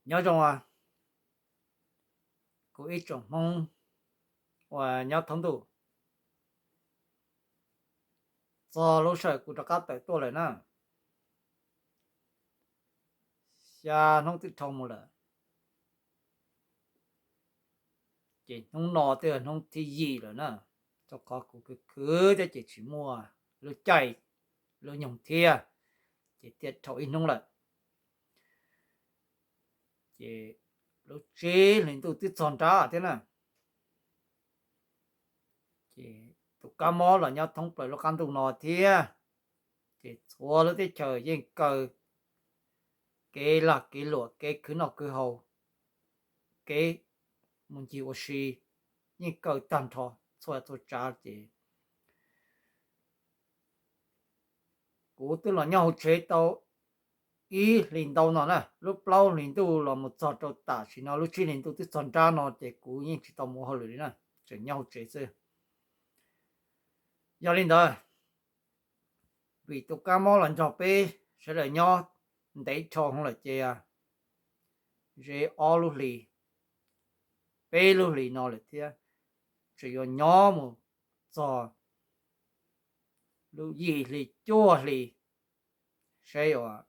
Nyob zoo, kuv ib tsoom Hmoob uas nyob thoob ntuj, txog lub sij hawm kuv rov qab tawm tuaj lawm na, xya hnub twb dhau mus lawm, ces hnub no twb yog hnub thib yim lawm na, rau qhov kuv khwv khwv thiab ces tsis muaj lub caij lub nyoog thiab, ces thiaj dhau ib hnub lawm. Ces lub tsib hlis ntuj twb txog nrab thiab na, ces tus kab mob los nyob thoob plaws lub qab ntuj no thiab, ces txhua lub teb chaws yeej kaw kev lag kev luam, kev khwv noj khwv haus, kev mus ncig ua si, yeej kaw tag nrho txhua txhua tsav. Ces kuv twb los nyob hauv tsev tau ib hlis ntau no na, lub plaub hlis ntuj los mus txog rau tam sim no lub tsib hlis ntuj twb txog nrab no ces kuv yeej tsis tau mus ua hauj lwm li na, tseem nyob hauv tsev xwb. Yog li ntawd, vim tus kab mob los nrog peb sawv daws nyob ntev dhau hwv lawm ces ze ob lub hlis, peb lub hlis no lawm thiab, tseem yuav nyob mus txog lub yim hli cuaj hli, saib yuav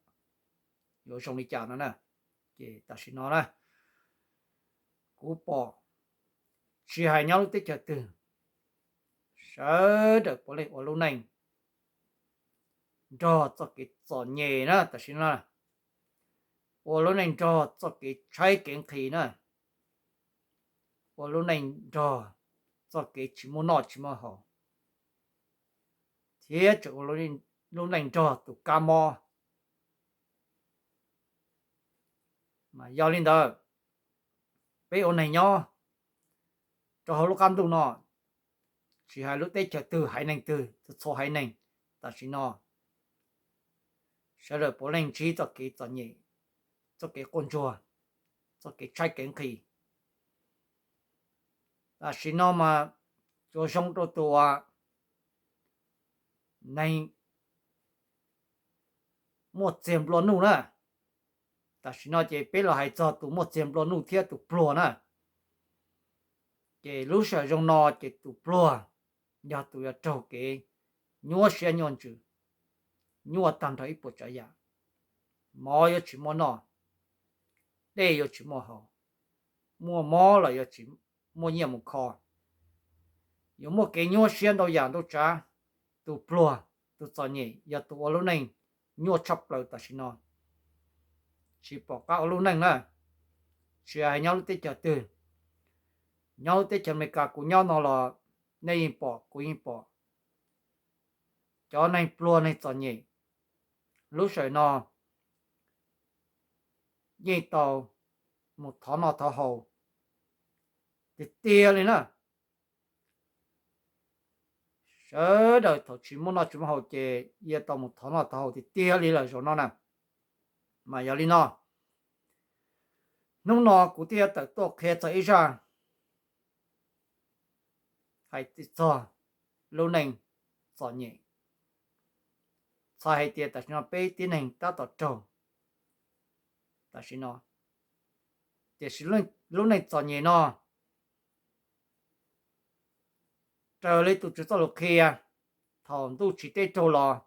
zoo li cas no na. Ces tam sim no na, kuv pom tsis hais nyob lub teb chaws twg, sawv daws puav leej ua lub neej nrog txoj kev txom nyem na tam sim no, ua lub neej nrog txoj kev tshaib kev nqhis na, ua lub neej nrog txoj kev tsis muaj noj tsis muaj haus, thiab tseem ua lub neej nrog tus kab mob. Mas yog li ntawd, peb ua neeg nyob rau hauv lub qab ntuj no, tsis hais lub teb chaws twg haiv neeg twg, txhua haiv neeg tam sim no sawv daws puav leej ntsib txoj kev txom nyem, txoj kev quaj ntsuag, txoj kev tshaib kev nqhis. Tam sim no mas tsuas zoo rau tus neeg muaj txiag nplua nuj na. Tam sim no ces peb los hais txog tus muaj txiag nplua nuj thiab tus pluag na. Ces lub sij hawm zoo no ces tus pluag yog tus yuav raug kev nyuaj siab nyuaj ntsws, nyuaj tag nrho ib puas tsav yam. Mov yuav tsis muaj noj, dej yuav tsis muaj haus, muaj mob los yuav tsis muaj nyiaj mus kho, yuav muaj kev nyuaj siab ntau yam ntau tsav. Tus pluag, tus txom nyem yog tus ua lub neej nyuaj tshaj plaws tam sim no, tsis pom qab ua lub neej na. Tsis hais nyob lub teb chaws twg, nyob lub teb chaws Amelikas kuv nyob no los nej yeej pom kuv yeej pom, cov neeg pluag neeg txom nyem lub sij hawm no yeej tau mus thov noj thov haus tiag tiag li na. Sawv daws thaum tsis muaj noj tsis muaj haus ces yuav tau mus thov noj thov haus tiag tiag li lawm zaum no na. Mas yog li no, hnub no kuv thiaj yuav tawm tuaj qhia txog ib zaj hais txog lub neej txom nyem, txhais hais tias tam sim no peb tib neeg tab tom raug tam sim no. Tiam sis lub neej txom nyem no, raws li tus Tswv txoj lus qhia, thaum ntuj tsim teb raug los,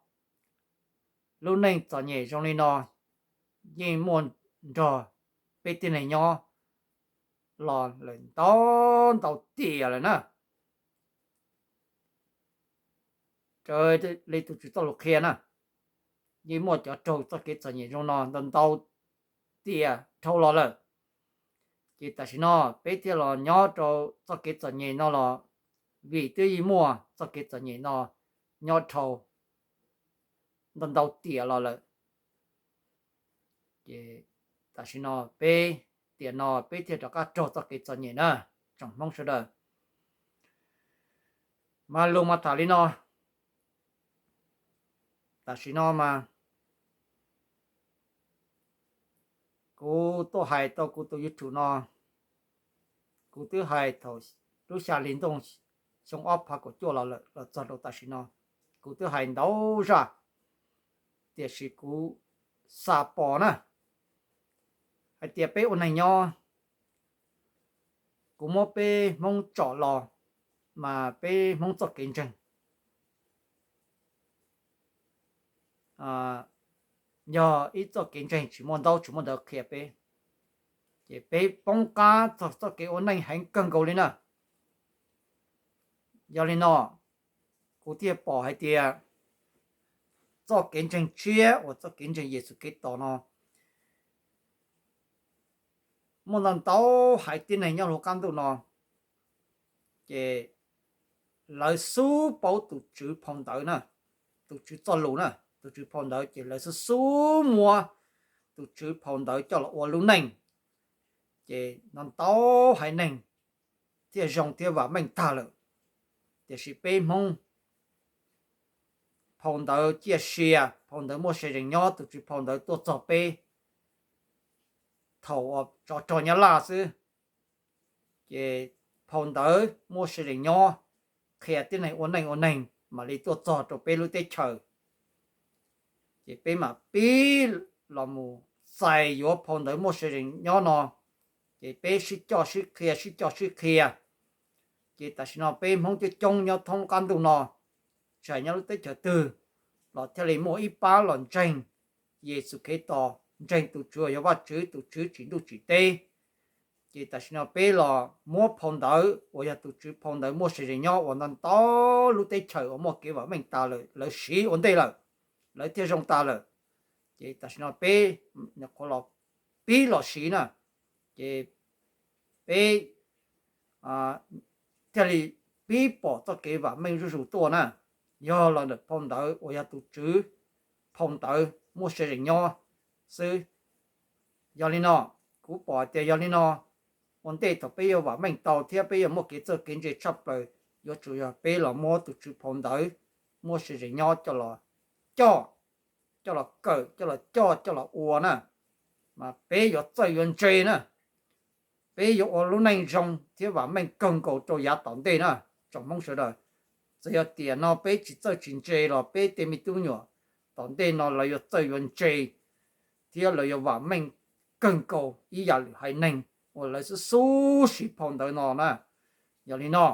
lub neej txom nyem zoo li no yeej muaj nrog peb tib neeg nyob los lawm ntau ntau tiam lawm na. Raws li tus Tswv txoj lus qhia na, yeej muaj cov raug txoj kev txom nyem zoo no ntau ntau tiam dhau los lawm. Ces tam sim no peb thiaj los nyob rau txoj kev txom nyem no los vim twb yeej muaj txoj kev txom nyem no nyob dhau ntau ntau tiam los lawm. Ces tam sim no peb, tiam no peb thiaj rov qab raug txoj kev txom nyem na, tsoom Hmoob sawv daws. Mas lus mas tham li no, tam sim no mas kuv tuaj hais tau kuv tus YouTube no, kuv twb hais thaum lub xya hli ntuj xyoo ob phav kaum cuaj los lawm los txog rau tam sim no, kuv twb hais ntau zaj, tiam sis kuv xam pom na, hais tias peb ua neej nyob, kuv muab peb Hmoob tsom los, mas peb Hmoob txoj kev ntseeg yog ib txoj kev ntseeg tsis muaj ntaub tsis muaj ntawv qhia peb, ces peb poob qab txog txoj kev ua neej heev kawg nkaus li na. Yog li no, kuv thiaj pom hais tias txoj kev ntseeg tshiab uas txoj kev ntseeg Yexus Khetos no muaj ntau ntau haiv tib neeg nyob hauv qab ntuj no, ces lawv xub paub tus Tswv phau ntawv na, tus Tswv txoj lus na, tus Tswv phau ntawv, ces lawv xub xub muab tus Tswv phau ntawv coj los ua lub neej, ces ntau ntau haiv neeg thiaj zoo thiab vam meej tag lawm. Tiam sis peb Hmoob, phau ntawv ciaj sia, phau ntawv muaj sia zees nyob, tus Tswv phau ntawv tuaj txog peb thaum uas tsov rog Nyab Laj xwb, ces phau ntawv muaj sia zees nyob qhia tib neeg ua neej ua neeg mam li tuaj txog rau peb lub teb chaws. Ces peb mam pib los mus txais yuav phau ntawv muaj sia zees nyob no, ces peb sib coj sib qhia sib coj sib qhia, ces tam sim no peb Hmoob coob coob nyob thoob qab ntuj no, tsis hais nyob lub teb chaws twg los thiaj li muaj ib pab los ntseeg Yexus Khetos, ntseeg tus Tswv yog Vajtswv, tus Tswv tsim ntuj tsim teb. Ces tam sim no peb los muab phau ntawv uas yog tus Tswv phau ntawv muaj sia zees nyob uas ntau ntau lub teb chaws uas muaj kev vam meej tas lawm lawv siv ua ntej lawm, lawv thiaj zoo tas lawm. Ces tam sim no peb nyuam qhuav los pib los siv na, ces peb thiaj li pib pom txoj kev vam meej zuj zus tuaj na, yog los ntawm phau ntawv uas yog tus Tswv phau ntawv muaj sia zees nyob xwb. Yog li no, kuv pom tias yog li no, ua ntej thaum peb yuav vam meej tau thiab peb yuav muaj kev txawj kev ntse tshaj plaws, yuav tsum yog peb los muab tus Tswv phau ntawv muaj sia zees nyob coj los coj, coj los kawm, coj los coj, coj los ua na, mas peb yuav txawj yuav ntse na, peb yuav ua lub neej zoo thiab vam meej kawg nkaus rau yav tom ntej na, tsoom Hmoob sawv daws. Txawm yog tiam no peb tsis txawj tsis ntse los peb tej me tub nyuam tom ntej no lawv yuav txawj yuav ntse thiab lawv yuav vam meej kawg nkaus ib yam lwm haiv neeg uas lawv xub xub siv phau ntawv no na. Yog li no,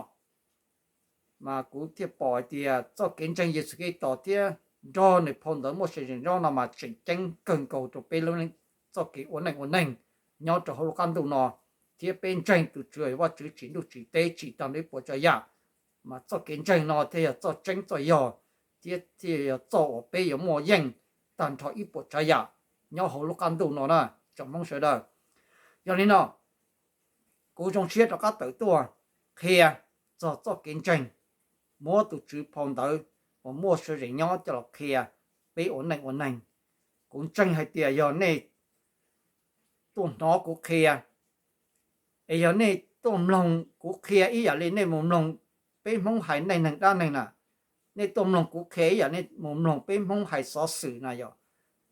mas kuv thiaj pom hais tias txoj kev ntseeg Yexus Khetos thiab nrog nws phau ntawv muaj sia zees nyob no mas tseem ceeb kawg nkaus rau peb lub txoj kev ua neej ua neeg nyob rau hauv lub qab ntuj no, thiab peb ntseeg tus Tswv Vajtswv tsim ntuj tsim teb tsim tag nrho ib puas tsav yam, mas txoj kev ntseeg no thiaj yog txoj tseeb txoj yog, thiab thiaj yog txoj uas peb yuav muaj yeej tag nrho ib puas tsav yam nyob hauv lub qab ntuj no na, tsoom Hmoob sawv daws. Yog li no, kuv zoo siab rov qab tawm tuaj qhia txog txoj kev ntseeg, muab tus Tswv phau ntawv uas muaj sia zees nyob coj los qhia peb ua neej ua neeg. Kuv ntseeg hais tias yog nej tuaj hnov kuv qhia, es yog nej tuaj mloog kuv qhia ib yam li nej mus mloog peb Hmoob hais neej neeg dab neeg na, nej tuaj mloog kuv qhia ib yam nej mus mloog peb Hmoob hais xov xwm na yom,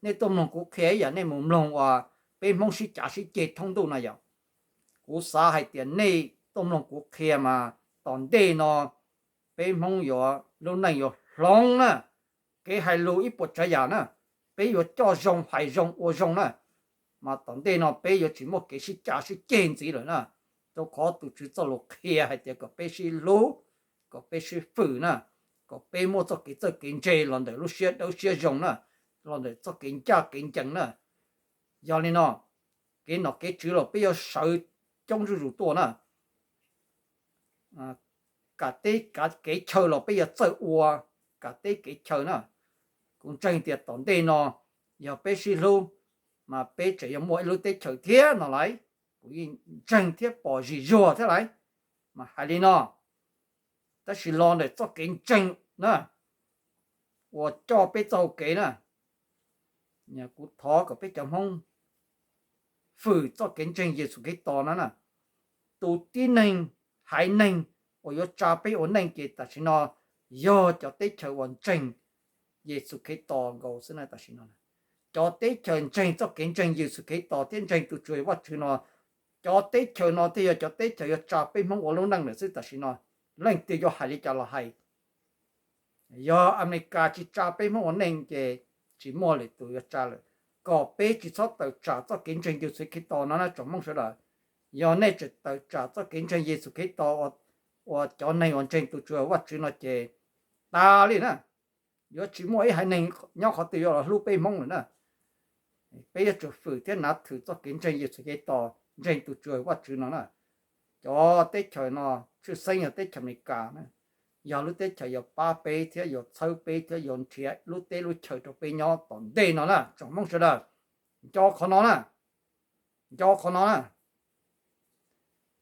nej tuaj mloog kuv qhia ib yam nej mus mloog uas peb Hmoob sib cav sib ceg thoob ntuj na yom. Kuv xav hais tias nej tuaj mloog kuv qhia mas tom ntej no peb Hmoob yuav lub neej yuav hloov na, kev hais lus ib puas tsav yam na, peb yuav coj zoo hais zoo ua zoo na, mas tom ntej no peb yuav tsis muaj kev sib cav sib ceg ntxiv lawm na, rau qhov tus Tswv txoj lus qhia hais tias kom peb sib hlub, kom peb sib fwm na, kom peb muaj txoj kev txawj kev ntse los ntawm lub siab dawb siab zoo na, los ntawm txoj kev ncaj kev ncees na. Yog li no, kev nom kev tswv los peb yuav sawv coob zuj zus tuaj na, kam teb kev chaw los peb yuav txawj ua kam teb kev chaw na. Kuv ntseeg tias tom ntej no yog peb sib hlub, mas peb tseem yuav muaj ib lub teb chaws thiab no lauj. Kuv yeej ntseeg thiab pom zim zuag thiab lauj, mas hais li no. Tab sis los ntawm txoj kev ntseeg na, uas coj peb txoj hau kev na, kuv thov kom peb cov Hmoob fwm txoj kev ntseeg Yexus Khetos no na. Tus tib neeg, haiv neeg uas yuav tsa peb ua neej ces tam sim no yog cov teb chaws uas ntseeg Yexus Khetos nkaus xwb na tam sim no. Cov teb chaws ntseeg txoj kev ntseeg Yexus Khetos thiab ntseeg tus Tswv Vajtswv no, cov teb chaws no thiaj yog cov teb chaws yuav tsa peb Hmoob ua lub neej lawm xwb tam sim no. Leej twg yuav hais li cas los hais, yog Amelikas tsis tsa peb Hmoob ua neej ces tsis muaj lwm tus yuav tsa lawm. kom peb tsis txhob tawm tsam txoj kev ntseeg Yexus Khetos no na tsoom Hmoob sawv daws. Yog nej tseem tawm tsam txoj kev ntseeg Yexus Khetos ua cov neeg uas ntseeg tus Tswv Vajtswv no ces tas li na. Yuav tsis muaj ib haiv neeg nyob qhov twg yuav los hlub peb Hmoob lawm na. Peb yuav tsum fwm thiab nav thwm txoj kev ntseeg Yexus Khetos, ntseeg tus Tswv Vajtswv no na. Cov teb chaws no tshwj xeeb yog teb chaws Amelikas na, yog lub teb chaws yuav pab peb thiab yuav txhawb peb thiab yuav nrhiav lub teb lub chaw rau peb nyob tom ntej no na tsoom Hmoob sawv daws. Nco qhov no na, nco qhov no na.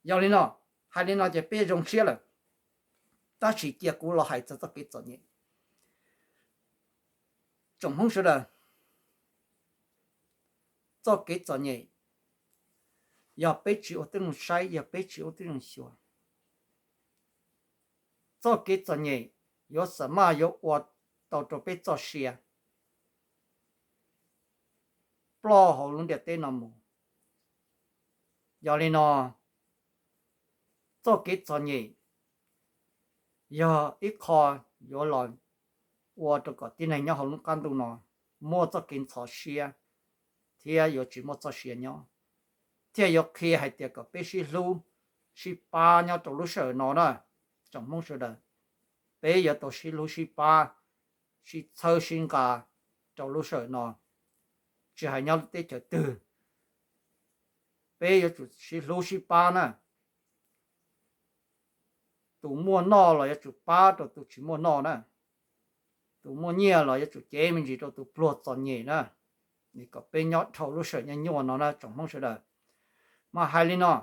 Yog li no, hais li no ces peb zoo siab lawm. Tab sis cia kuv los hais txog txoj kev txom nyem. Tsoom Hmoob sawv daws, txoj kev txom nyem, yog peb tsis ua tib zoo saib, yog peb tsis ua tib zoo xyuas, txoj kev txom nyem yuav xam maj yuav ua tau rau peb txoj sia ploj hauv lub ntiaj teb no mus. Yog li no, txoj kev txom nyem yog ib qho yuav los ua rau kom tib neeg nyob hauv lub qab ntuj no muaj txoj kev ntxhov siab thiab yuav tsis muaj txoj sia nyob, thiaj yuav qhia hais tias kom peb sib hlub sib pab nyob rau lub sij hawm no na. Tsoom Hmoob sawv daws, peb yuav tau sib hlub sib pab, sib txhawb sib nqa rau lub sij hawm no, tsis hais nyob lub teb chaws twg, peb yuav tsum sib hlub sib pab na. Tus muaj noj los yuav tsum pab rau tus tsis muaj noj na. Tus muaj nyiaj los yuav tsum cev me ntsis rau tus pluag txom nyem na. Kom peb nyob dhau lub sij hawm nyob nyuaj no na tsoom Hmoob sawv daws. Mas hais li no,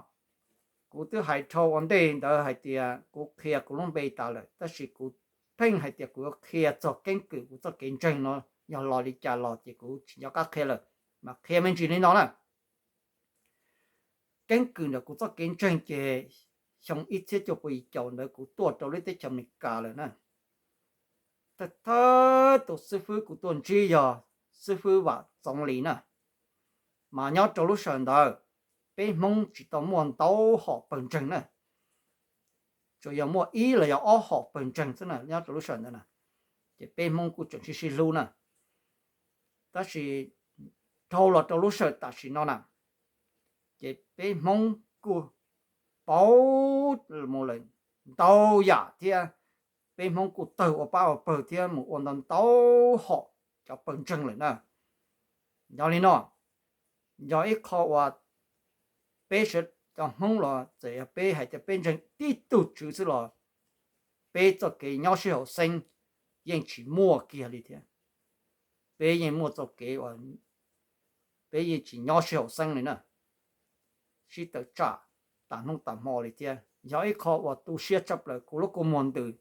kuv twb hais dhau ua ntej ntawd hais tias kuv qhia kuv lub npe tas lawm, tab sis kuv pheej hais tias kuv yuav qhia txog keeb kwm kuv txoj kev ntseeg no, yog los li cas los ces kuv tsis nco qab qhia lawm, mas qhia me ntsis li no na. Keeb kwm ntawm kuv txoj kev ntseeg ces xyoo ib txhiab cuaj pua yim caum ntawd kuv tuaj rau lub teb chaws Amelikas lawm na. Thawj thawj tus xib fwb kuv tuaj ntsib yog xib fwb Vam Txoov Lis na. Mas nyob rau lub sij hawm ntawd, peb Hmoob tsis tau muaj ntau hom pawg ntseeg na, tsuas yog muaj ib los yog ob hom pawg ntseeg xwb na nyob rau lub sij hawm ntawd na. Ces peb Hmoob kuj tseem sib sib hlub na. Tab sis dhau los rau lub sij hawm tam sim no na, ces peb Hmoob kuj pauv mus lawm ntau yam thiab, peb Hmoob kuj tawg ua pab ua pawg thiab mus ua ntau ntau hom cov pawg ntseeg lawm na. Yog li no, yog ib qho uas peb sawv cov Hmoob los txawm yog peb hais tias peb ntseeg tib tug Tswv xwb los peb txoj kev nyob sib haum xeeb yeej tsis muaj kiag li thiab. Peb yeej muaj txoj kev uas peb yeej tsis nyob sib haum xeeb li na, sib tawm tsam tas hnub tas hmo li thiab. Yog ib qho uas tu siab tshaj plaws, kuv lub kua muag ntws,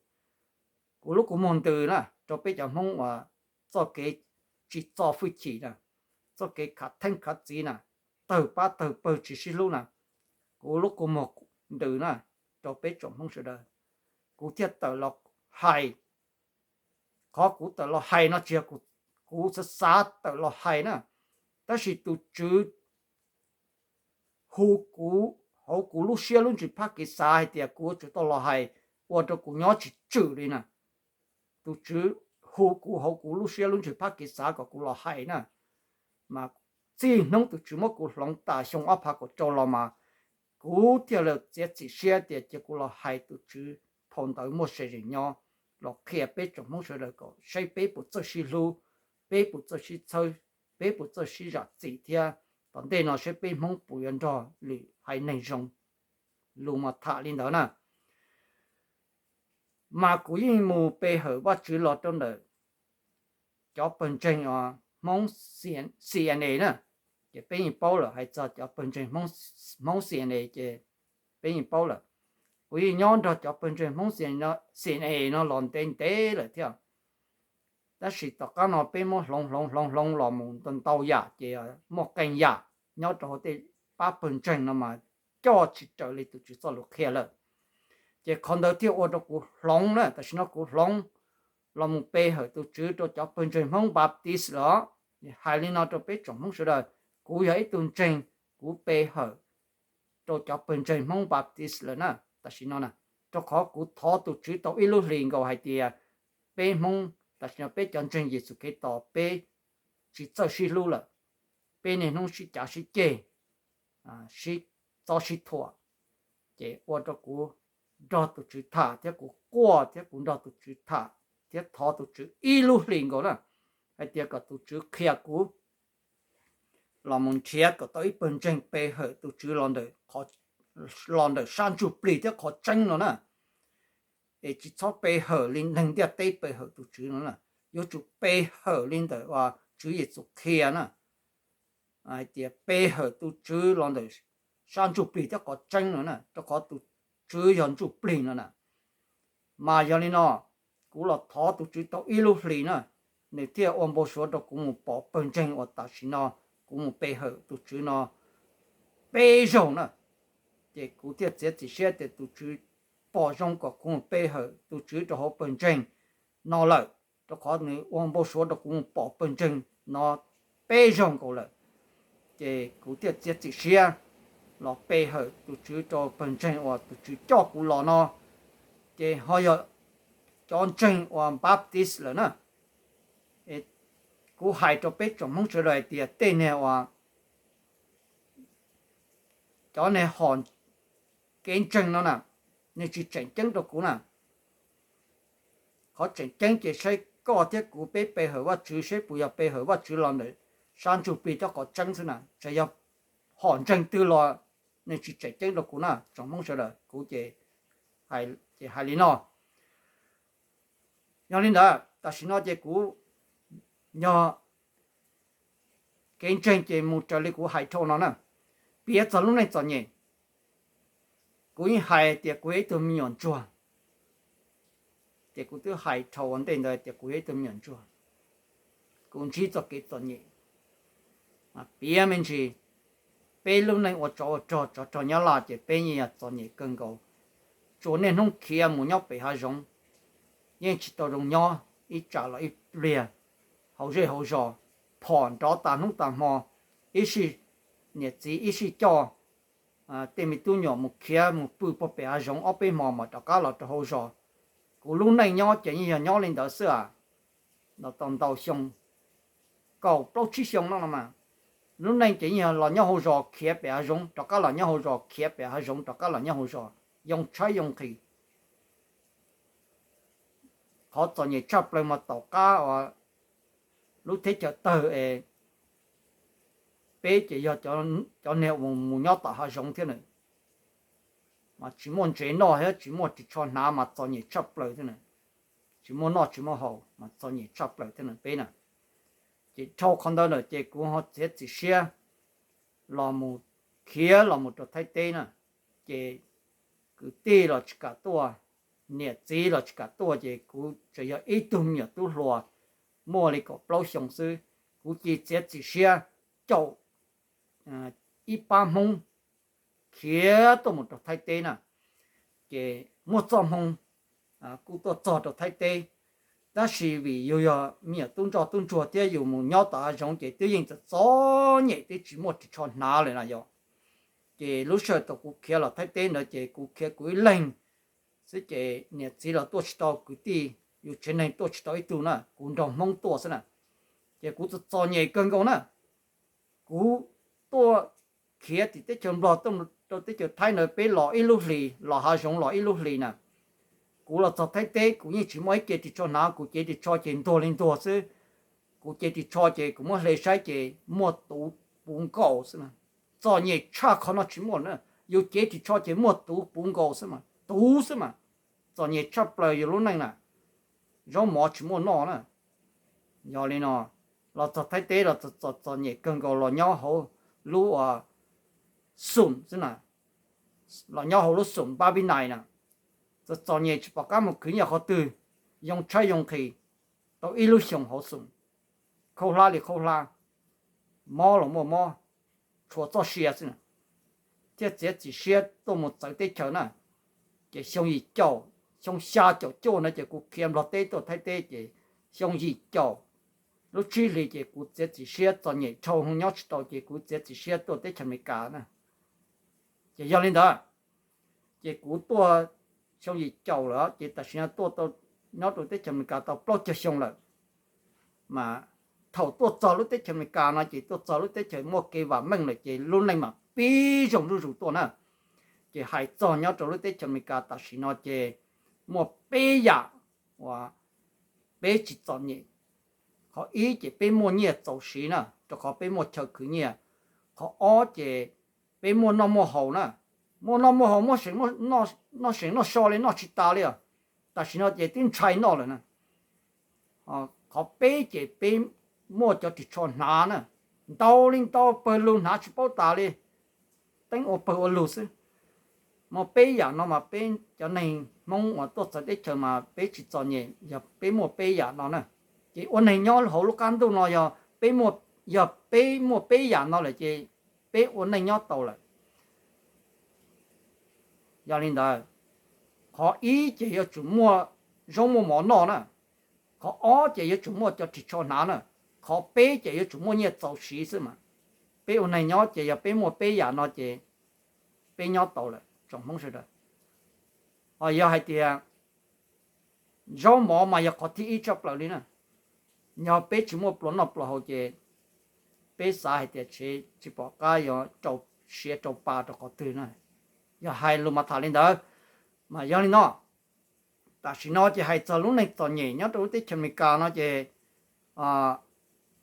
kuv lub kua muag ntws na rau peb cov Hmoob uas txoj kev tsis txo hwj chim na, txoj kev khav theeb khav txiv na, tawg pab tawg pawg tsis sib hlub na, kuv lub kua muag ntws na rau peb tsoom Hmoob sawv daws. Kuv thiaj tawm los hais, qhov kuv tawm los hais no tsis yog kuv xav xav tawm los hais na, tab sis tus Tswv hu kuv hauv kuv lub siab lub ntsws phab kev xav hais tias kuv yuav tsum tau los hais ua rau kuv nyob tsis tswm li na. Tus Tswv hu kuv hauv kuv lub siab lub ntsws phab kev xav kom kuv los hais na, mas txij hnub tus Tswv muab kuv hloov tas xyoo ob phav kaum rau los mas kuv thiaj li txiav txim siab tias cia kuv los hais tus Tswv phau ntawv muaj se zeem nyob, los qhia peb tsoom Hmoob sawv daws kom saib peb puas txawj sib hlub, peb puas txawj sib txhawb, peb puas txawj sib zam txim thiab tom ntej no saib peb Hmoob puas yuav nrog lwm haiv neeg zoo. Lus mas tham li ntawd na. Mas kuv yeej mus pe hawm Vajtswv los rau ntawm cov pawg ntseeg Hmoob C N A na, ces peb yeej paub lawm, hais txog cov pawg ntseeg Hmoob C N A ces peb yeej paub lawm. Kuv yeej nyob nrog cov pawg ntseeg Hmoob C N A no los ntev ntev lawm thiab. Tab sis tom qab no peb muab hloov hloov hloov hloov los mus ntau ntau yam ces muaj qee yam nyob rau hauv tej pab pawg ntseeg no mas coj tsis raws li tus Tswv txoj lus qhia lawm. Ces qhov ntawd thiaj ua rau kuv hloov na, tam sim no kuv hloov los mus pe hawm tus Tswv rau cov pawg ntseeg Hmoob Baptist lawm. Hais li no rau peb tsoom Hmoob sawv daws, kuv yog ib tug ntseeg, kuv pe hawm rau cov pawg ntseeg Hmoob Baptist lawm na tam sim no na, rau qhov kuv thov tus Tswv tau ib lub hlis nkaus hais tias peb Hmoob tam sim no peb cov ntseeg Yexus Khetos peb tsis txawj sib hlub lawm. peb niaj hnub sib cav sib ceg, sib txob sib thuam, ces ua rau kuv nrog tus Tswv tham thiab kuv quaj thiab kuv nrog tus Tswv tham thiab thov tus Tswv ib lub hlis nkaus na, hais tias kom tus Tswv qhia kuv los mus nrhiav kom tau ib pawg ntseeg pe hawm tus Tswv los ntawm sab ntsuj plig thiab qhov tseeb no na. Es tsis txhob pe hawm li neeg ntiaj teb pe hawm tus Tswv no na, yuav tsum pe hawm li ntawm uas Tswv Yexus qhia na. Hais tias pe hawm tus Tswv los ntawm sab ntsuj plig thiab qhov tseeb no na, rau qhov tus Tswv yog ntsuj plig no na. Mas yog li no, kuv los thov tus Tswv tau ib lub hlis na, nws thiaj ua npau suav rau kuv mus pom pawg ntseeg uas tam sim no kuv mus pe hawm tus Tswv no peb zaug na. Ces kuv thiaj txiav txim siab tias tus Tswv pom zoo kom kuv mus pe hawm tus Tswv rau hauv pawg ntseeg no lawm, rau qhov nws ua npau suav rau kuv mus pom pawg ntseeg no peb zaug nkaus lawm. Ces kuv thiaj txiav txim siab los pe hawm tus Tswv rau pawg ntseeg uas tus Tswv coj kuv los no, ces ho yog cov ntseeg uas Baptist lawm na. Kuv hais rau peb tsoom Hmoob sawv daws hais tias tej niag uas cov niag hom kev ntseeg no na, nws tsis tseem ceeb rau kuv na. Qhov tseem ceeb ces saib koj thiab kuv peb pe hawm Vajtswv, saib puas yog pe hawm Vajtswv los ntawm sab ntsuj plig thiab qhov tseeb xwb na. Txawm yog hom ntseeg twg los nws tsis tseem ceeb rau kuv na tsoom Hmoob sawv daws. Kuv ces hais li no. Yog li ntawd tam sim no ces kuv yog kev ntseeg ces mus raws li kuv hais dhau no na. Piav txog lub neej txom nyem, kuv yeej hais tias kuv yog ib tug me nyuam ntsuag, ces kuv twb hais dhau ua ntej ntawd tias kuv yog ib tug me nyuam ntsuag, kuv ntsib txoj kev txom nyem. Piav me ntsis, peb lub neej ua tsov ua rog, tsov rog Nyab Laj ces peb yeej yog txom nyem kawg nkaus. Tsuas niaj hnub khiav mus nyob pem hav zoov, yeej tsis tau zoo nyob ib tsam los ib pliag. Hauv zej hauv zos phom nrov tas hnub tas hmo, ib sij niam txiv ib sij coj tej me tub nyuam mus khiav mus pw puag pem hav zoov ob peb hmo mas rov qab los rau hauv zos. Kuv lub neej nyob ces yeej yog nyob li ntawd xwb as. Los tau ntau xyoo, kaum plaub tsib xyoo no los mas, lub neej ces yeej yog los nyob hauv zos khiav pem hav zoov rov qab los nyob hauv zos khiav pem hav zoov rov qab los nyob hauv zos, yoo tshaib yoo nqhis. Qhov txom nyem tshaj plaws mas tom qab uas lub teb chaws tawg es peb ces yog cov niag uas mus nyob tom hav zoov thiab na, mas tsis muaj ntsev noj thiab tsis muaj ris tsho hnav mas txom nyem tshaj plaws thiab na. Tsis muaj noj tsis muaj haus mas txom nyem tshaj plaws thiab na peb na. Ces dhau qhov ntawd lawm ces kuv ho txiav txim siab los mus khiav los mus rau Thaib teb na. Ces kwv tij los tsis kam tuaj, niam txiv los tsis kam tuaj ces kuv tseem yog ib tug me nyuam tub hluas muaj li kaum plaub xyoo xwb, kuv cia li txiav txim siab caum ib pab Hmoob khiav tuaj mus rau Thaib teb na. Ces muaj txoj hmoo kuj tuaj txog rau Thaib teb, tab sis vim yus yog me nyuam tub ntsoj tub ntsuag thiab yus mus nyob tom hav zoov ces twb yeej txom txom nyem twb tsis muaj ris tsho hnav lawm na yog. Ces lub sij hawm thaum kuv khiav los Thaib teb ntawd ces kuv khiav kuv ib leeg xwb ces niam txiv los tuaj tsis tau, kwv tij yus tsev neeg tuaj tsis tau ib tug na, kuv nrog Hmoob tuaj xwb na. Ces kuv txom txom nyem kawg nkaus na. Kuv tuaj khiav tim teb chaws Nplog tuaj rau teb chaws Thaib ntawd peb los ib lub hlis, los hav zoov los ib lub hlis na. Kuv los txog Thaib teb kuv yeej tsis muaj ib ce ris tsho hnav, kuv cev ris tsho ces ntuag li ntuag xwb. Kuv cev ris tsho ces kuv muab hle saib ces muaj tuv puv nkaus xwb. Txom nyem tshaj qhov no tsis muaj na, yus cev ris tsho ces muaj tuv puv nkaus xwb mas, tuv xwb mas. Txom nyem tshaj plaws yus lub neej na, zaub mov tsis muaj noj na. Yog li no, los txog Thaib teb los txom txom nyem kawg nkaus los nyob hauv lub uas xoom xwb na, los nyob hauv lub xoom npab vib nais na, txom txom nyem tsis pom qab mus khwv nyiaj qhov twg, yoo tshaib yoo nqhis tau ib lub xyoos hauv xoom, khaub hlab li khaub hlab, mob los muaj mob, tshuav txoj sia xwb na, thiaj txiav txim siab tuaj mus txawv teb chaws na. Ces xyoo yim caum, xyoo xya caum cuaj ntawd ces kuv khiav Nplog teb tuaj Thaib teb ces xyoo yim caum lub tsib hlis ces kuv txiav txim siab txom nyem dhau hwv nyob tsis tau ces kuv txiav txim siab tuaj teb chaws Amelikas na. Ces yog li ntawd, ces kuv tuaj xyoo yim caum lawm ces tam sim no tuaj nyob rau teb chaws Amelikas tau plaub caug xyoo lawm, mas Thaum tuaj txog lub teb chaws Amelikas no ces tuaj txog lub teb chaws muaj kev vam meej lawm ces lub neej mam pib zoo zuj zus tuaj na. Ces hais txog nyob rau lub teb chaws Amelikas tam sim no ces muaj peb yam uas peb tsis txom nyem. Qhov ib ces peb muaj nyiaj txaus siv na, rau qhov peb muaj chaw khwv nyiaj. Qhov ob ces peb muaj noj muaj haus na, muaj noj muaj haus, muaj seem, noj seem noj so li, noj tsis tas li os. Tam sim no ces twb ntshai noj lawm na. Qhov peb ces peb muaj cov ris tsho hnav na, ntau li ntau, pawg lug hnav tsis paub tas li, teeb ua pawg ua lug xwb. Muaj peb yam no mas peb cov neeg Hmoob uas tuaj txawv teb chaws mas peb tsis txom nyem yog peb muaj peb yam no na. Ces ua neeg nyob hauv lub qab ntuj no yog peb muaj, yog peb muaj peb yam no lawm ces peb ua neej nyob tau lawm. Yog li ntawd, qhov ib ces yuav tsum muaj zaub muaj mov noj na, qhov ob ces yuav tsum muaj cov ris tsho hnav na, qhov peb ces yuav tsum muaj nyiaj txaus siv xwb mas. Peb ua neeg nyob ces yog peb muaj peb yam no ces peb nyob tau lawm tsoom Hmoob sawv daws. Ho yog hais tias zaub mov mas yog qhov thib ib tshaj plaws li na. Yog peb tsis muaj pluas noj pluas haus ces peb xav hais tias tsis pom qab yuav rau siav rau pa rau qhov twg na. Yog hais lus mas tham li ntawd. Mas yog li no, tam sim no ces hais txog lub neej txom nyem nyob rau lub teb chaws Amelikas no ces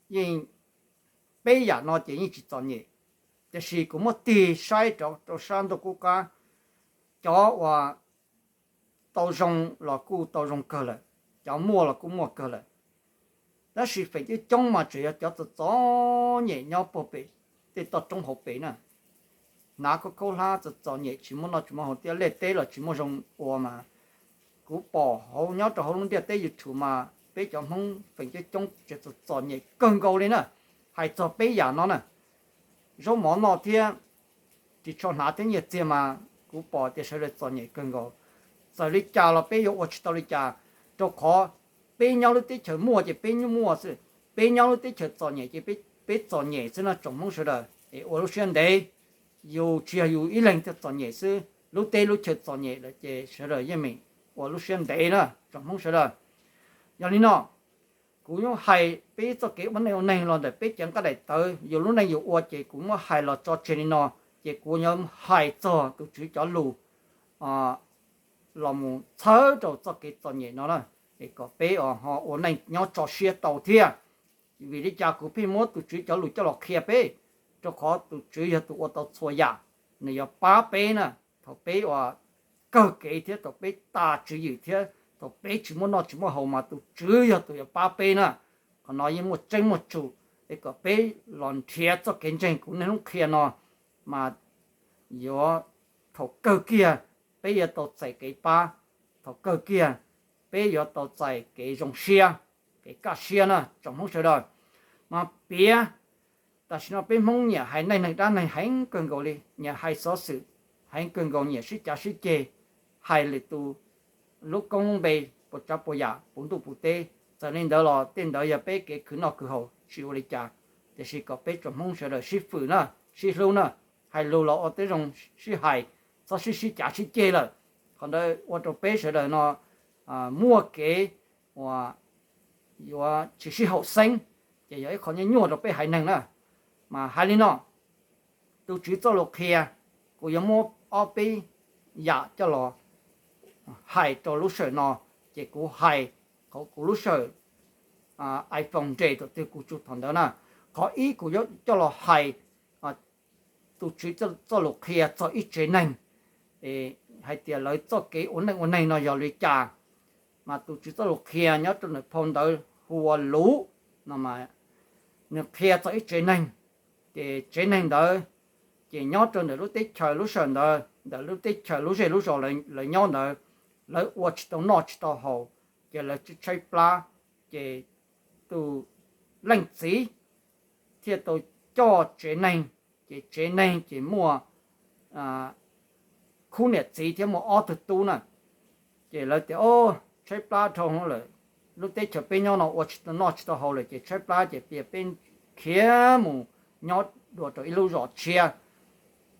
yeej peb yam no ces yeej tsis txom nyem. Tiam sis kuv muab tig saib rau sab ntuj qub qab, cov uas tau zoo los kuj tau zoo kawg lawm, cov muaj los kuj muaj kawg lawm. Tab sis feem coob coob mas tseem yog cov txom txom nyem nyob puag pem tej toj roob hauv pes na. Hnav khaub khaub hlab txom txom nyem tsis muaj noj tsis muaj haus thiab, liaj teb los tsis muaj zoo ua mas. Kuv pom hauv, nyob rau hauv lub ntiaj teb YouTube mas peb cov Hmoob feem coob coob tseem txom txom nyem kawg nkaus li na. Hais txog peb yam no na, zaub mov noj thiab ris tsho hnav thiab nyiaj txiag mas kuv pom tias sawv daws txom nyem kawg nkaus. Txawm li cas los peb yuav ua tsis tau li cas, rau qhov peb nyob lub teb chaws muaj ces peb muaj xwb, peb nyob lub teb chaws txom nyem ces peb txom nyem xwb no tsoom Hmoob sawv daws. Es ua lub siab ntev, yus tsis yog yus ib leeg thiaj txom nyem xwb, lub teb lub chaws txom nyem lawm ces sawv daws yeej meem ua lub siab ntev na tsoom Hmoob sawv daws. Yog li no, kuv yuav hais peb txoj kev ua neej ua neeg los ntawm peb cev nqaij daim tawv, yus lub neej yus ua ces kuv muab hais los tso tseg li no, ces kuv yuav hais txog tus Tswv cov lus los mus txhawb rau txoj kev txom nyem no na, es kom peb ho ua neej nyob tso siab tau thiab. Vim li cas kuv pheej muab tus Tswv cov lus coj los qhia peb? Rau qhov tus Tswv yog tus ua tau txhua yam, nws yuav pab peb na. Thaum peb ua kawg kev thiab thaum peb tas tswv yim thiab thaum peb tsis muaj noj tsis muaj haus mas tus Tswv yog tus yuav pab peb na. Qhov no yeej muaj tseeb muaj tsum, es kom peb los nrhiav txoj kev ntseeg kuv niaj hnub qhia no mas yuav, thaum kawg kiag peb yuav tau txais kev pab, thaum kawg kiag peb yuav tau txais kev zoo siab, kev kaj siab na tsoom Hmoob sawv daws. Mas piav, tam sim no peb Hmoob nyiam hais neej neeg dab neeg heev kawg nkaus li, nyiam hais xov xwm heev kawg nkaus, nyiam sib cav sib ceg, hais lwm tus lub koob lub npe puas tsav puas yam puv ntuj puv teb. Txawm li ntawd los tej ntawd yog peb kev khwv noj khwv haus tsis ua li cas, tiam sis kom peb tsoom Hmoob sawv daws sib fwm na, sib hlub na, hais lus los ua tib zoo sib hais, txhob sib sib cav sib ceg lawm. Qhov ntawd ua rau peb sawv daws no muaj kev uas yuav tsis sib haum xeeb, ces yog ib qho nyuaj nyuaj rau peb haiv neeg na. Mas hais li no, tus Tswv txoj lus qhia, kuv yuav muab ob peb yam coj los hais rau lub sij hawm no, ces kuv hais qhov kuv lub sij hawm iPhone nres thaum twg kuv tsuas thaum ntawd na. Qhov ib kuv yuav coj los hais tus Tswv txoj lus qhia txog ib tsev neeg, hais tias lawv txoj kev ua neej ua neeg no yog li cas. Mas tus Tswv txoj lus qhia nyob rau ntawm phau ntawv hu ua Luv no, nws qhia txog ib tsev neeg, ces tsev neeg ntawd ces nyob rau ntawm lub teb chaws lub sij hawm ntawd, ntawm lub teb chaws lub zej lub zos lawv nyob ntawd, lawv ua tsis tau noj tsis tau haus, ces lawv tshaib plab, ces tus leej txiv thiaj tau coj tsev neeg, ces tsev neeg ces muaj khub niam txiv thiab muaj ob tug tub na. Ces lawv tias, tshaib plab dhau lawm, lub teb chaws peb nyob no ua tsis tau noj tsis tau haus lawm ces tshaib plab ces peb khiav mus nyob dua rau ib lub zos tshiab,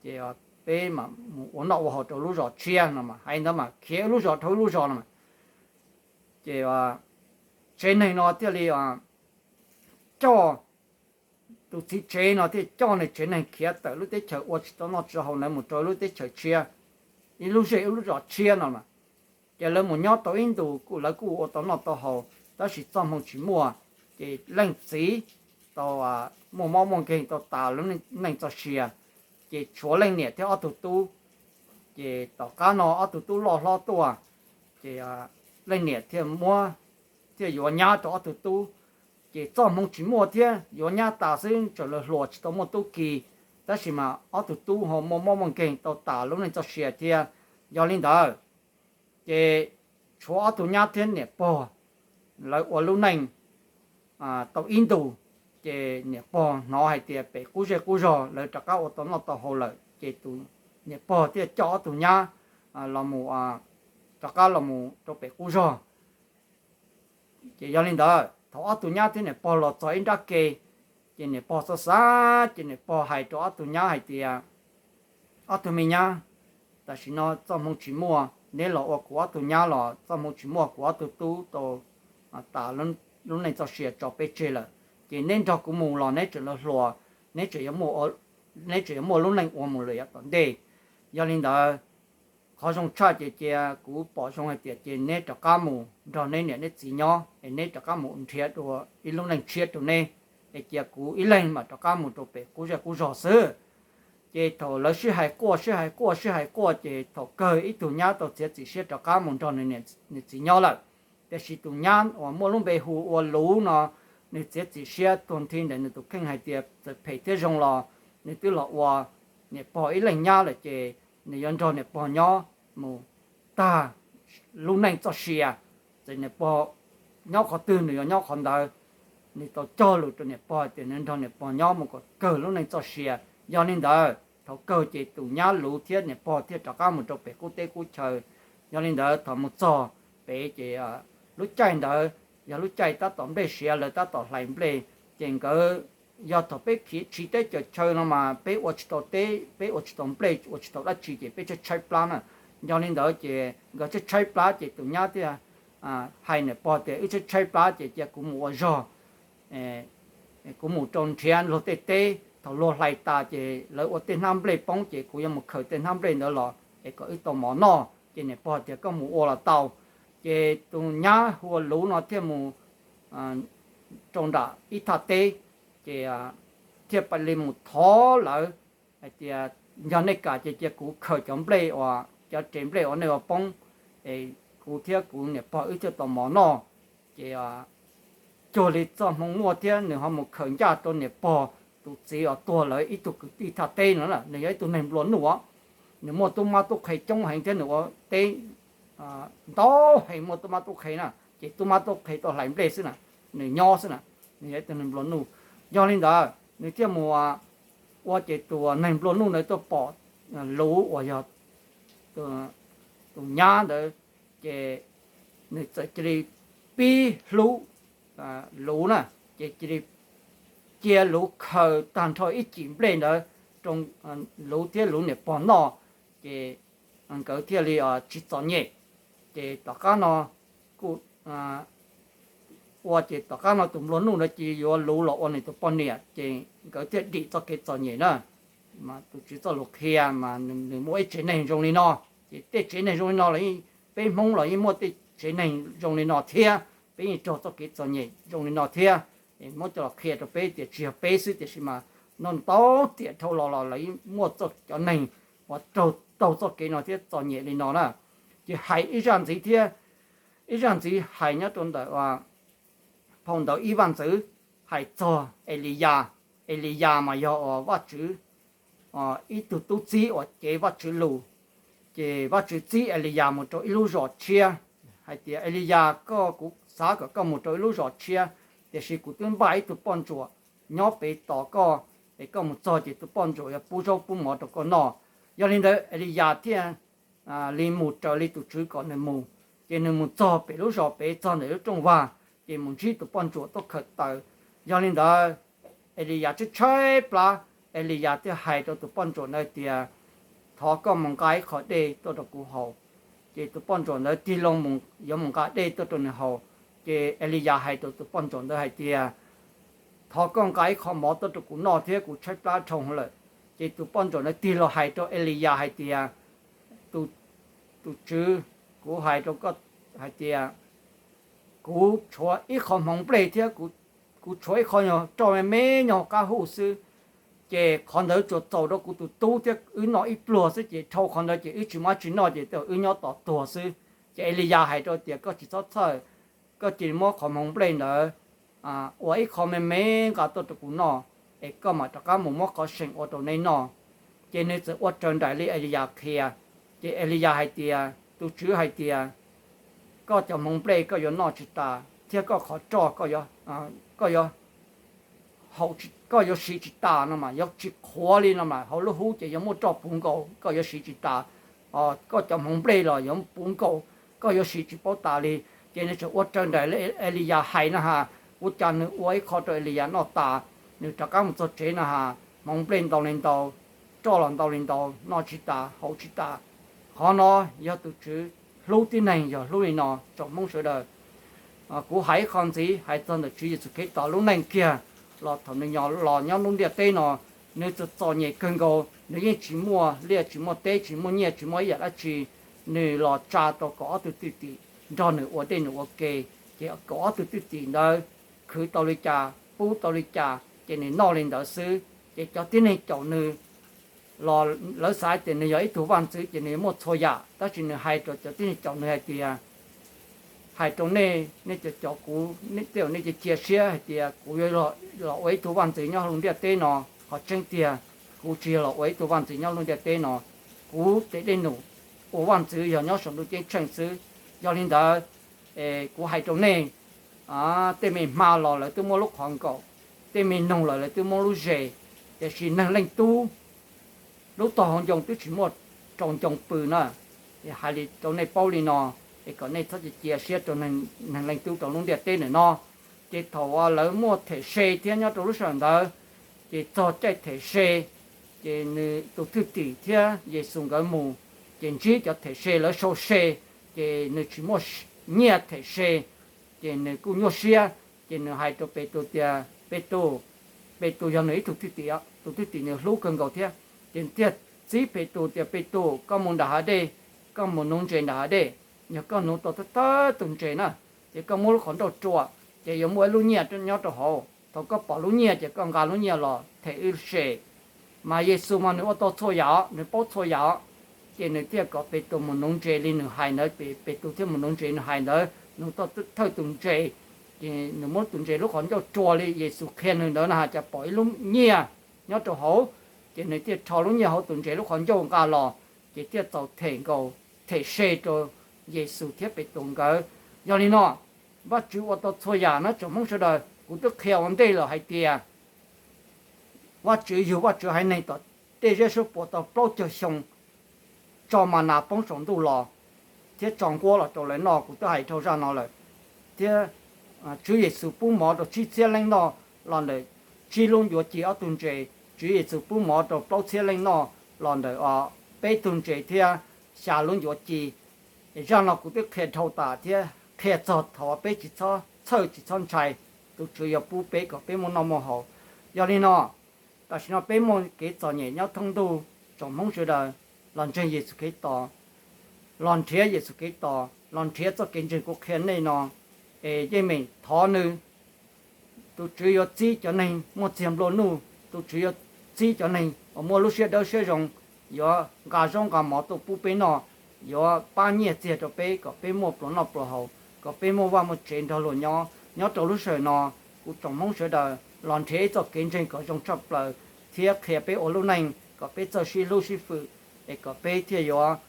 ces peb mam mus ua noj ua haus rau lub zos tshiab no mas. Hais ntawd mas khiav ib lub zos dhau ib lub zos no. Ces tsev neeg no thiaj li coj, tus txiv tsev no thiaj coj nws tsev neeg khiav tawm lub teb chaws ua tsis tau noj tsis tau haus ntawd mus rau lub teb chaws tshiab, ib lub zej ib lub zos tshiab no mas. Ces lawv mus nyob tau ib ntus kuj lawv kuj ua tau noj tau haus, tab sis txoj hmoo tsis muaj, ces leej txiv tau muaj mob muaj nkeeg tau tas lub neej txoj sia, ces tshuav leej niam thiab ob tug tub. Ces tom qab no ob tug tub loj hlob tuaj, ces leej niam thiaj muab, thiaj yuav nyab rau ob tug tub. Ces txoj hmoo tsis muaj thiab yuav nyab tas xwb, tseem hluas tsis tau muaj tub ki, tab sis mas ob tug tub ho muaj mob muaj nkeeg tau tas lub neej txoj sia thiab. Yog li ntawd, ces tshuav ob tug nyab thiab niam pog lawv ua lub neej tau ib ntus, ces niam pog hnov hais tias pem qub zej qub zog lawv rov qab ua tau noj tau haus lawm, ces tus niam pog thiaj coj ob tug nyab los mus, rov qab los mus rau pem qub zog. Ces yog li ntawd, thaum ob tug nyab thiab niam pog los txog ib nrab ke, ces niam pog xav xav, ces niam pog hais rau ob tug nyab hais tias, ob tug me nyab, tam sim no txoj hmoo tsis muaj, neb los ua kuv ob tug nyab los txoj hmoo tsis muaj, kuv ob tug tub tau tas lub neej txoj sia tso peb tseg lawm, ces neb nrog kuv mus los neb tseem hluas, neb tseem yuav muaj lub neej ua mus lawm yav tom ntej. Yog li ntawd, qhov zoo tshaj ces cia kuv pom zoo hais tias ces neb rov qab mus nrog neb niam neb txiv nyob es neb rov qab mus nrhiav dua ib lub neej tshiab rau neb, es cia kuv ib leeg mam rov qab mus rau pem qub zej qub zog xwb. Ces thaum lawv sib hais quaj sib hais quaj sib hais quaj, ces thaum kawg ib tug nyab tau txiav txim siab rov qab mus nrog nws niam nws txiv nyob lawm. Tiam sis tus nyab uas muaj lub npe hu ua Luv no, nws txiav txim siab tuag nthi ntawm nws tus kheej hais tias txawm phem thiab zoo los nws twb los ua niam pog ib leeg nyab lawm, ces nws yuav nrog niam pog nyob mus tag lub neej txoj sia. Txawm niam pog nyob qhov twg nws yuav nyob qhov ntawd. Nws tau cog lus rau niam pog tias nws nrog niam pog nyob mus kom kawg lub neej txoj sia. Yog li ntawd, thaum kawg ces tus nyab Luv thiab niam pog thiaj rov qab mus rau pem qub teb qub chaw. Yog li ntawd, thaum mus txog pem ces lub caij ntawd yog lub caij tab tom nplej siav, lawv tab tom hlais nplej. Ces nkawd, yog thaum peb khiav tsiv teb chaws chaw no mas peb ua tsis tau teb, peb ua tsis tau nplej, ua tsis tau dab tsi, ces peb tshaib tshaib plab na. Yog li ntawd ces nkawd tshaib tshaib plab, ces tus nyab thiaj hais niam pog tias, wb tshaib tshaib plab ces cia kuv mus ua zog, kuv mus rau nrhiav luag tej teb, thaum luag hlais tas ces lawv ua tej hnab nplej poob, ces kuv yuav mus khaws tej hnab nplej ntawd los es kom wb tau mov noj. Ces niam pog tias, koj mus ua los tau. Ces tus nyab hu ua Luv no thiaj mus rau nram ib thaj teb, ces thiaj pab li mus thov lawv hais tias, yog nej kam ces cia kuv khaws cov nplej uas, cov rev nplej uas nej ua poob, es kuv thiab kuv niam pog wb thiaj tau mov noj. Ces cuag li txoj hmoo muaj thiab nws ho mus khaws ncaj rau niam pog tus txiv uas tuag lawm ib tug kwv tij thaj teb no, nws yog ib tug neeg nplua nuj os. Nws muaj tub mab tub qhe coob heev thiab nws ua teb ntau heev, muaj tub mab tub qhe na, ces tub mab tub qhe tuaj hlais nplej xwb na, nws nyob xwb na, nws yog ib tug neeg nplua nuj. Yog li ntawd nws thiaj mus ua, ces tus neeg nplua nuj ntawd tuaj pom Luv uas yog tus nyab ntawd, ces nws txawm cia li pib hlub Luv na, ces cia li cia Luv khaws tag nrho ib cim nplej ntawd rau Luv thiab Luv niam pog noj, ces nkawd thiaj li tsis txom nyem. Ces tom qab no kuj ua ces tom qab no tus nplua nuj ntawd cia li yuav Luv los ua nws tus poj niam, ces nkawd thiaj dim txoj kev txom nyem na. Mas tus Tswv txoj lus qhia mas nws muaj ib tsev neeg zoo li no, ces tej tsev neeg zoo li no los, peb Hmoob los yeej muaj tej tsev neeg zoo li no thiab, peb yeej raug txoj kev txom nyem zoo li no thiab. Muab coj los qhia rau peb tias tsis yog peb xwb, tiam sis mas no ntau tiam dhau los los lawv yeej muaj txoj, cov neeg uas raug taug txoj kev no thiab txom nyem li no na. Ces hais ib zaj ntxiv thiab, ib zaj ntxiv hais nyob rau ntawm phau ntawv Ib Vaj Ntxwv, hais txog Eliyas. Eliyas mas yog uas Vajtswv ib tug tub txib uas cev Vajtswv lus. Ces Vajtswv txib Eliyas mus rau ib lub zos tshiab, hais tias, Eliyas, koj, kuv xav kom koj mus rau ib lub zos tshiab, tiam sis kuv twb npaj ib tug poj ntsuam nyob pem tos koj, es koj mus txog ces tus poj ntsuam yuav pub zaub pub mov rau koj noj. Yog li ntawd Eliyas thiaj li mus raws li tus Tswv kom nws mus. Ces nws mus txog pem lub zos pem, txog ntawm lub rooj vag, ces mus ntsib tus poj ntsuam tuaj khaws taws. Yog li ntawd Eliyas tshaib tshaib plab, Eliyas thiaj hais rau tus poj ntsuam ntawd tias, thov koj mus nqa ib qho dej tuaj rau kuv haus. Ces tus poj ntsuam ntawd tig loo yuav mus nqa dej tuaj rau nws haus. Ces Eliyas hais rau tus poj ntsuam ntawd hais tias, Thov koj nqa ib qho mov tuaj rau kuv noj thiab, kuv tshaib plab dhau lawm. Ces tus poj ntsuam ntawd tig los hais rau Eliyas hais tias, tus, tus tswv, kuv hais rau koj hais tias, kuv tshuav ib qho hmoov nplej thiab kuv tshuav ib qho nyuag roj me me nyob qab hu xwb, ces qhov ntawd tsuas txaus rau kuv tus tub thiab wb noj ib pluag xwb, ces dhau qhov ntawd ces wb tsis muaj dab tsi noj, ces wb nyob tos tuag xwb. Ces Eliyas hais rau tias, koj tsis txhob txhawj, koj cia li muab qhov hmoov nplej ntawd ua ib qho me me nqa tuaj rau kuv noj, es koj mam rov qab mus muab qhov seem ua rau neb noj. Ces nws txawm ua raws nraim li Eliyas qhia. Ces Eliyas hais tias, tus tswv hais tias, koj cov hmoov nplej koj yuav noj tsis tas thiab koj qhov roj koj yuav, koj yuav siv tsis tas no mas, yuav tsis qhuav li no mas, hauv lub hub ces yuav muaj roj puv nkaus, koj yuav siv tsis tas. Koj cov hmoov nplej los yuav puv nkaus, koj yuav siv tsis paub tas li. Ces nws tseem ua raws nraim li Eliyas hais na has. Ua cas nws ua ib qho rau Eliyas noj tas, nws rov qab mus txog tsev na has, hmoov nplej ntau li ntau, roj los ntau li ntau, noj tsis tas haus tsis tas. Qhov no yog tus Tswv hlub tib neeg, yog hlub li no tsoom Hmoob sawv daws. Kuv hais ib qho ntxiv hais txog ntawm Tswv Yexus Khetos lub neej kiag, los thaum nws los nyob lub ntiaj teb no, nws txom txom nyem kawg nkaus, nws yeej tsis muaj liaj tsis muaj teb, tsis muaj nyiaj tsis muaj ib yam dab tsi. Nws los tsa tau kaum ob tug thwj tim nrog nws ua dej num ua ke, ces kaum ob tug thwj tim ntawd khwv tau li cas pub tau li cas ces nws noj li ntawd xwb. Ces cov tib neeg caum nws los lawv xav tias nws yog ib tug vaj ntxwv ces nws muaj txhua yam, tab sis nws hais rau cov tib neeg caum nws hais tias, hais rau nej, nej cov caum kuv, tej zaum nej cia cia siab hais tias kuv yuav los ua ib tug vaj ntxwv nyob lub ntiaj teb no. Qhov tseeb tiag, kuv tsis yog los ua ib tug vaj ntxwv nyob lub ntiaj teb no. Kuv tes dej num ua vaj ntxwv yog nyob saum ntuj ceeb tsheej xwb. Yog li ntawd, kuv hais rau nej, tej me hma los lawv twb muab lub qhov nkaum, tej me noog los lawv twb muab lub zes, tiam sis Neeg Leej Tub lub tog hauv ncoo twb tsis muaj rau ncoo pw na. Es hais li rau nej paub li no, es kom nej txhob cia cia siab rau Neeg Leej Tub rau lub ntiaj teb ntawm no. Ces thaum lawv muaj them se thiab nyob rau lub sij hawm ntawd, ces txog caij them se, ces nws tus thwj tim thiab Yexus nkawd mus, ces ntsib cov them se lawv sau se, ces nws tsis muaj nyiaj them se, ces nws kuj nyuaj siab, ces nws hais rau Petus tias, Petus, Petus yog nws ib tug thwj tim, tus thwj tim nws hlub kawg nkaus thiab, ces thiaj txib Petus tias, Petus, koj mus nram hav dej, koj mus nuv ntses nram hav dej. Yog koj nuv tau thawj thawj tus ntses na, ces koj muab lub qhov nrauj rua, ces yuav muaj ib lub nyiaj nyob rau hauv. Thaum koj pom lub nyiaj ces koj nqa lub nyiaj los them wb se. Mas Yexus mas nws ua tau txhua yam, nws paub txhua yam, ces nws thiaj kom Petus mus nuv ntses li nws hais ntawd. Petus thiaj mus nuv ntses nws hais ntawd, nuv tau thawj tus ntses, ces nws muab tus ntses lub qhov ncauj rua li Yexus qhia nws ntawd na has, cas pom ib lub nyiaj nyob rau hauv, ces nws thiaj rho lub nyiaj hauv tus ntses lub qhov ncauj nqa los, ces thiaj txaus them nkaus, them se rau Yexus thiab Petus nkawd. Yog li no, Vajtswv ua tau txhua yam na tsoom Hmoob sawv daws. Kuv twb qhia ua ntej lawm hais tias Vajtswv yug Vajtswv haiv neeg tom tej zeb suab puam tau plaub caug xyoo, tso ma nas poob saum ntuj los thiab tso nquab los rau lawv noj, kuv twb hais dhau zaj no lawm. Thiab Tswv Yexus pub mov rau tsib txhiab leej noj los ntawm tsib lub ncuav ci ob tug ntses, Tswv Yexus pub mov rau plaub txhiab leej noj los ntawm peb tug ntses thiab xya lub ncuav ci. Zaj no kuv twb qhia dhau tas thiab qhia txog thaum peb tsis txhob txhawj tsis txhob ntshai, tus Tswv yuav pub peb kom peb muaj noj muaj haus. Yog li no, tam sim no peb muaj kev txom nyem nyob thoob ntuj, tsoom Hmoob sawv daws los ntseeg Yexus Khetos, los nrhiav Yexus Khetos, los nrhiav txoj kev ntseeg kuv qhia nej no, es yeej meem thov nws. Tus Tswv yuav txib cov neeg muaj txiag nplua nuj, tus Tswv yuav txib cov neeg uas muaj lub siab dawb siab zoo, yuav nqa zaub nqa mov tuaj pub peb noj, yuav pab nyiaj txiag rau peb kom peb muaj pluas noj pluas haus, kom peb muaj vaj muaj tsev nrog luag nyob. Nyob rau lub sij hawm no, kuv tsoom Hmoob sawv daws los nrhiav ib txoj kev ntseeg kom zoo tshaj plaws thiab qhia peb ua lub neej kom peb txawj sib hlub sib fwm, es kom peb thiaj yuav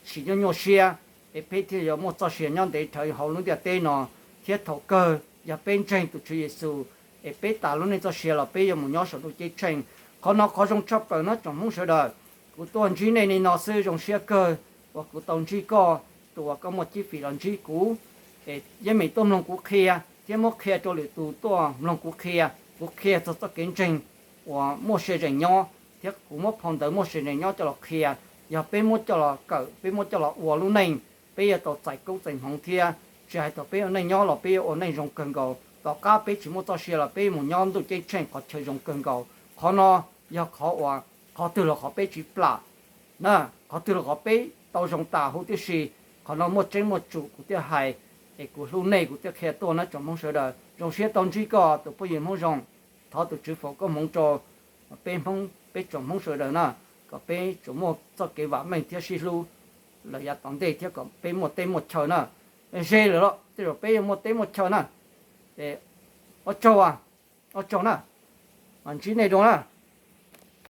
tsis nyuaj nyuaj siab, es peb thiaj yuav muaj txoj sia nyob ntev dhawv hauv lub ntiaj teb no. Thiab thaum kawg yog peb ntseeg tus Tswv Yexus, es peb tas lub neej txoj sia los peb yuav mus nyob saum ntuj ceeb tsheej. Qhov no qhov zoo tshaj plaws na tsoom Hmoob sawv daws. Kuv tuaj ntsib nej li no xwb zoo siab kawg uas kuv tau ntsib koj, tus uas koj muaj cib fim los ntsib kuv, es yeej meem tuaj mloog kuv qhia thiab muab qhia rau lwm tus tuaj mloog kuv qhia. Kuv qhia txog txoj kev ntseeg uas muaj sia zeem nyob, thiab kuv muab phau ntawv muaj sia zeem nyob coj los qhia. Yog peb muab coj los kawm, peb muab coj los ua lub neej, peb yuav tau txais koob txais hmoov thiab. Tsis hais thaum peb ua neej nyob los peb yuav ua neej zoo kawg nkaus. tom qab peb tsis muaj txoj sia los peb mus nyob ntuj ceeb tsheej qhov chaw zoo kawg nkaus. Qhov no yog qhov uas qhov twg los qhov peb tsis plam na, qhov twg los qhov peb tau zoo tas huv tib si. Qhov no muaj tseeb muaj tsum kuv thiaj hais, es kuv hlub nej kuv thiaj qhia tuaj na tsoom Hmoob sawv daws. Zoo siab tau ntsib koj tus phooj ywg Hmoob Zoo, thov tus Tswv foom koob hmoov rau peb Hmoob, peb tsoom Hmoob sawv daws na, kom peb tsuas muaj txoj kev vam meej thiab sib hlub lawm yav tom ntej thiab kom peb muaj teb muaj chaw na. Ze lawm los tej zaum peb yuav muaj teb muaj chaw na. Ua tsaug, ua tsaug na, ntsib nej dua na.